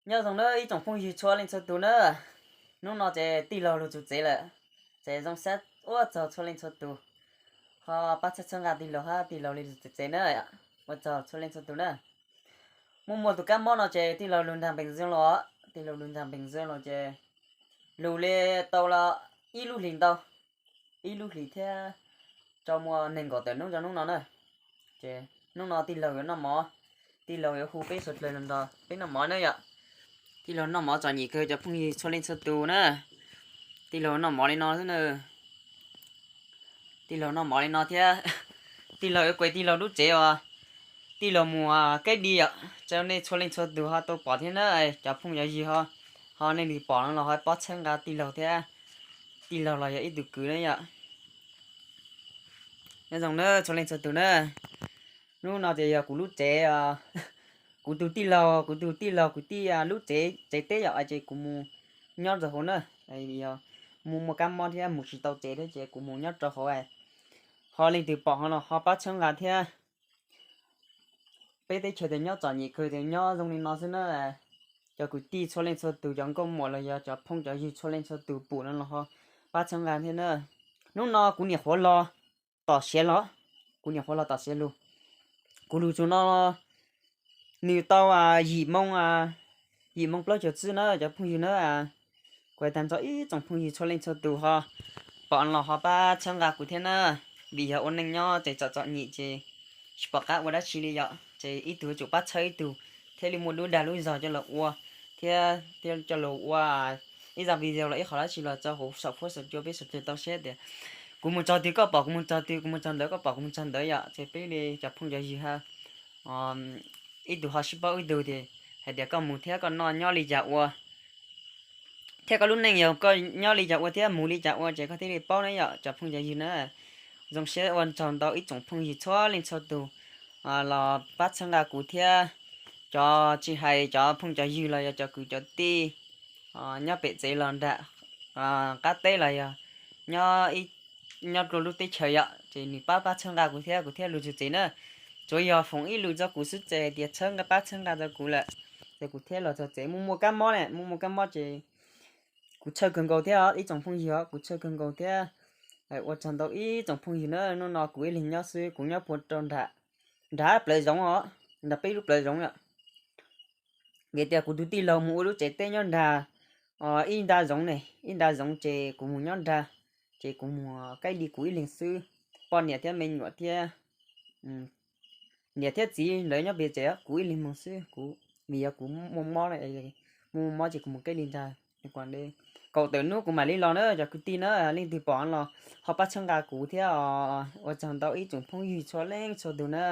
Nyob zoo na ib tsoom phooj ywg txhua leej txhua tus na. Hnub no ces tij laug lug txug tsev lawm, ces zoo siab ua tsaug txhua leej txhua tus ho pab txhawb txhawb nqa tij laug hab tij laug li lug txug tsev na. Ua tsaug txhua leej txhua tus na. Muaj muaj tus kab mob no ces tij laug lug nraag npees zoo los, tij laug lug nraag npees zoo los ces lug li tau los ib lub hlis ntau, ib lub hlis thiab rau muaj neeg nkaum tawm hnub rau hnub no na. Ces hnub no tij laug yuav noj mov, tij laug yuav hu peb suav dlawg los nrog peb noj mov na yom. Tij laug noj mov txom nyem kawg cov phooj ywg txhua leej txhua tus na. Tij laug noj mov li no xwb na. Tij laug noj mov li no thiab, tij laug yuav kues tij laug lub tsev uas tij laug mus kaib di yom, rau nej txhua leej txhua tus ho tau pom thiab na. Cov phooj cov ywg ho, ho nej twg pom no los ho pab txhawb nqa tij laug thiab, tij laug los yog ib tug kwv na yom. Nyob zoo na txhua leej txhua tus na. Hnub no ces yog kuv lub tsev, kuv tus tij laug, kuv tus tij laug kuv tij lub tsev, tsev teb yom, ces kuv mus nyob rau hauv na. Yog muaj muaj kab mob thiab mus tsis tau tsev thiab ces kuv mus nyob rau hauv. Ho leej twg pom ho los ho pab txhawb nqa thiab. Peb teb chaws tias nyob txom nyem kawg tias nyob zoo li no xwb na. Cov kwv tij txhua leej txhua tus, cov nkauj muam los yog cov phooj cov ywg txhua leej txhua tus pum no los ho pab txhawb nqa thiab na. Hnub no kuv nyuam qhuav los tom siav los, kuv nyuam qhuav los tom siav lug. Kuv lug txug no nws tau yim moo, yim moo plaub caug txwb na cov phooj ywg na. Kuv hais tag nrho ib tsoom phooj ywg txhua leej txhua tus ho pom los ho pab txhawb nqa kuv thiab na. Vim yog ua neej nyob ces txom txom nyem ces tsis pom qab ua dab tsi li yom, ces ib tug yuav tsum pab txhawb ib tug thiaj li muaj lub dag lub zog coj los ua, thiab coj los ua ib zaj video los ib qho dab tsi los rau hauv saum huab saum cua peb suav dlawg tau saib tias kuv mus txog twg koj pom kuv mus txog twg, kuv mus txog ntawd koj pom kuv mus txog ntawd yom. Ces peb li cov phooj cov ywg ha, ib tug ho sib paub ib tug tias hais tias koj mus thiab koj noj nyob li cas ua, thiab koj lub neej yog koj nyob li cas ua thiab mus li cas ua ces koj thiaj li paub na yom cov phooj cov ywg na. Zoo siab ua tsaug ntau ib tsoom phooj ywg txhua leej txhua tus los pab txhawb nqa kuv thiab. Cov tsis hais cov phooj cov ywg los yog cov kwv cov tij nyob pem tsev los nram qab teb los yog nyob, nyob dua lub teb chaws yom, ces nws pab pab txhawb nqa kuv thiab kuv thiaj lug txug tsev na. Tsuav yog foom ib lus rau kuv xwb ces hais tias txhawb nqa, pab txhawb nqa rau kuv lawm, ces kuv thiaj los txog tsev. Muaj muaj kab mob ne, muaj muaj kab mob ces kuv txhawj kawg nkaus thiab ib tsoom phooj ywg os, kuv txhawj kawg nkaus thiab. Ua tsaug ntau ib tsoom phooj ywg na. Hnub no kuv ib leeg nyob xwb, kuv nyob puag rau nram, nram plawv zoov os, nram peb lub plawv zoov yom. Vim tias kuv tus tij laug mus ua lub tsev teb nyob nrag ib nta zoov ne, ib nta zoov ces kuv mus nyob nrag, ces kuv mus kaij di kuv ib leeg xwb. Poj niam thiab me nyuam thiab niam thiab txiv lawv nyob pem tsev, kuv ib leeg moog xwb. Kuv vim yog kuv muaj mob, muaj mob ces kuv mus kaij di nrag. Kaum tawm hnub kuv mam li los na cov kwv tij na. Leej twg pom los ho pab txhawb nqa kuv thiab. Ua tsaug ntau ib tsoom phooj ywg txhua leej txhua tus na.